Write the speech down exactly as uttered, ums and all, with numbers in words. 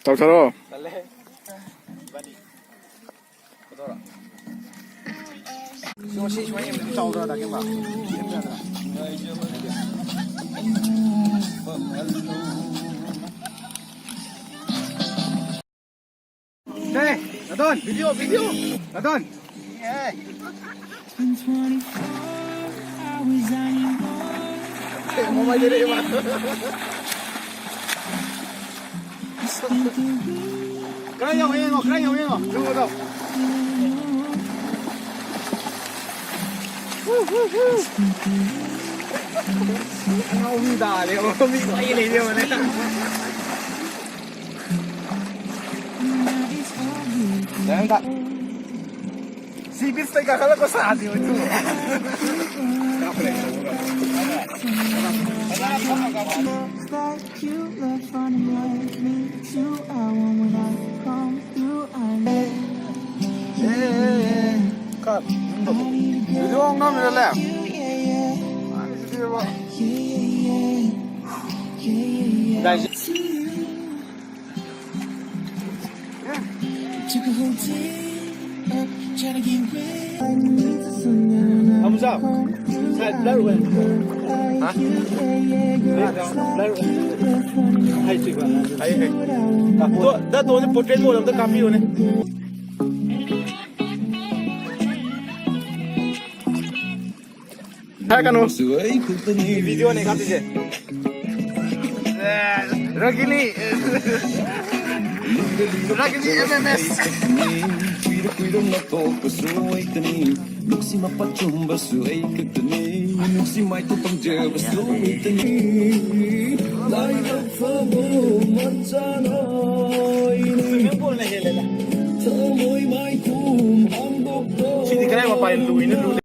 ꯇꯧꯊꯔꯣ꯫ Hey, Radon, video, video. Radon. Hey, mobile diri, Iwan. Kaya mo, yan, oh, kaya mo, yan, oh. Lumo daw. Ang umi dali, oh, umi ko, ay, hindi mo na. Yan, ta. Si Vince nagkakala ko sa atin ito. Cut. Video ang namin na lang. Ano si Diego? Guys. Thumbs up. Side, blur wen. Ha? Blur wen. Hai, cik, ba. Hai, hai. Da to, da to ni portrait mo, da kapi ne. ꯍꯥꯏꯔꯛꯀꯅꯨ꯫ ꯚꯤꯗꯤꯑꯣꯅꯦ ꯀꯥꯞꯇꯣꯏꯁꯦ꯫ ꯔꯒꯤꯅꯤ꯫ ꯔꯒꯤꯅꯤ M M S꯫ ꯀꯨꯏꯔ ꯀꯨꯏꯔ ꯅꯥꯊꯣꯛꯄꯁꯨ ꯑꯩꯇꯅꯤ꯫ ꯅꯨꯡꯁꯤ ꯃꯄꯥ ꯆꯨꯝꯕꯁꯨ ꯑꯩ ꯈꯛꯇꯅꯤ꯫ ꯅꯨꯡꯁꯤ ꯃꯥꯏꯊꯣꯡ ꯄꯥꯝꯖꯕꯁꯨ ꯑꯩꯇꯅꯤ꯫ ꯂꯥꯏꯕꯛ ꯐꯕ ꯃꯆꯥꯅ ꯑꯩꯅꯤ꯫ ꯊꯃꯣꯏ ꯃꯥꯏꯈꯨꯝ ꯍꯥꯡꯗꯣꯛꯄ꯫ ꯁꯤꯗꯤ ꯀꯗꯥꯏ ꯃꯄꯥꯏ ꯂꯨꯏꯅ ꯂꯨ꯫